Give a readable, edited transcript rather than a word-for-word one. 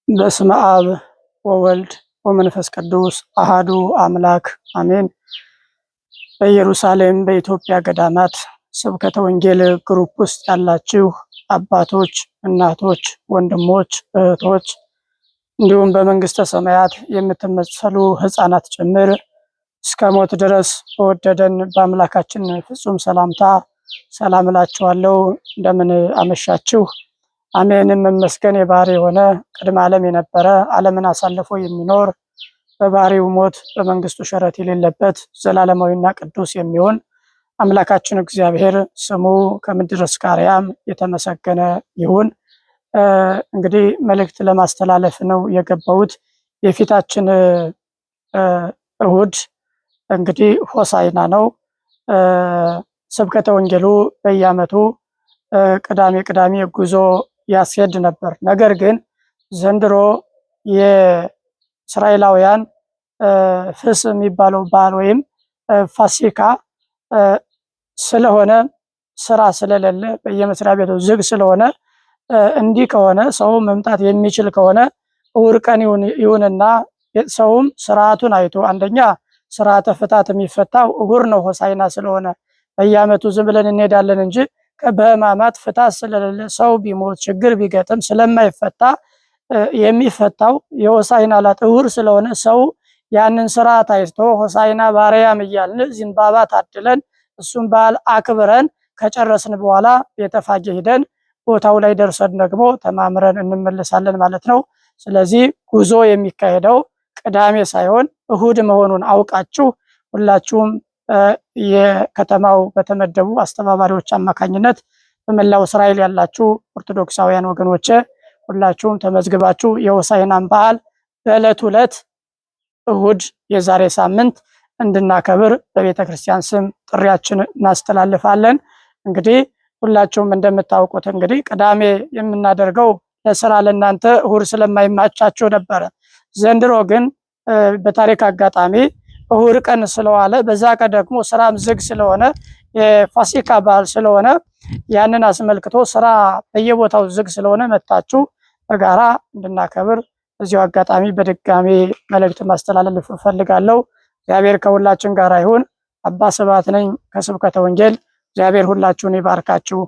በስመ አብ ወወልድ ወመንፈስ ቅዱስ አሃዱ አምላክ አሜን። በኢየሩሳሌም በኢትዮጵያ ገዳማት ስብከተ ወንጌል group ውስጥ ያላችሁ አባቶች፣ እናቶች፣ ወንድሞች፣ እህቶች እንዲሁም በመንግስተ ሰማያት የምትመሰሉ ሕፃናት ጭምር እስከ ሞት ድረስ በወደደን በአምላካችን ፍጹም ሰላምታ ሰላም እላችኋለሁ። እንደምን አመሻችሁ? አሜን። መመስገን የባህሪ የሆነ ቅድመ ዓለም የነበረ ዓለምን አሳልፎ የሚኖር በባህሪው ሞት በመንግስቱ ሽረት የሌለበት ዘላለማዊና ቅዱስ የሚሆን አምላካችን እግዚአብሔር ስሙ ከምድር እስከ አርያም የተመሰገነ ይሁን። እንግዲህ መልእክት ለማስተላለፍ ነው የገባሁት። የፊታችን እሁድ እንግዲህ ሆሳዕና ነው። ስብከተ ወንጌሉ በየዓመቱ ቅዳሜ ቅዳሜ ጉዞ ያስሄድ ነበር። ነገር ግን ዘንድሮ የእስራኤላውያን ፍስ የሚባለው በዓል ወይም ፋሲካ ስለሆነ ስራ ስለሌለ በየመስሪያ ቤቱ ዝግ ስለሆነ እንዲህ ከሆነ ሰው መምጣት የሚችል ከሆነ እሑድ ቀን ይሁንና ሰውም ስርዓቱን አይቶ አንደኛ ስርዓተ ፍታት የሚፈታው እሑድ ነው፣ ሆሳዕና ስለሆነ በየዓመቱ ዝም ብለን እንሄዳለን እንጂ በሕማማት ፍታት ስለሌለ ሰው ቢሞት ችግር ቢገጥም ስለማይፈታ የሚፈታው የሆሳዕና ዕለት እሑድ ስለሆነ ሰው ያንን ስርዓት አይቶ ሆሳዕና በአርያም እያልን ዘንባባ ታድለን እሱን በዓል አክብረን ከጨረስን በኋላ ቤተፋጌ ሂደን ቦታው ላይ ደርሰን ደግሞ ተማምረን እንመለሳለን ማለት ነው። ስለዚህ ጉዞ የሚካሄደው ቅዳሜ ሳይሆን እሁድ መሆኑን አውቃችሁ ሁላችሁም የከተማው በተመደቡ አስተባባሪዎች አማካኝነት በመላው እስራኤል ያላችሁ ኦርቶዶክሳውያን ወገኖቼ ሁላችሁም ተመዝግባችሁ የሆሳዕናን በዓል በዕለት ዕለት እሁድ የዛሬ ሳምንት እንድናከብር በቤተ ክርስቲያን ስም ጥሪያችን እናስተላልፋለን። እንግዲህ ሁላችሁም እንደምታውቁት እንግዲህ ቅዳሜ የምናደርገው ለስራ ለእናንተ እሁድ ስለማይማቻችሁ ነበረ። ዘንድሮ ግን በታሪክ አጋጣሚ እሁድ ቀን ስለዋለ በዛ ቀን ደግሞ ስራም ዝግ ስለሆነ የፋሲካ በዓል ስለሆነ ያንን አስመልክቶ ስራ በየቦታው ዝግ ስለሆነ መታችሁ በጋራ እንድናከብር በዚሁ አጋጣሚ በድጋሚ መልእክት ማስተላለፍ እፈልጋለሁ። እግዚአብሔር ከሁላችን ጋር ይሁን። አባ ስብሐት ነኝ ከስብከተ ወንጌል። እግዚአብሔር ሁላችሁን ይባርካችሁ።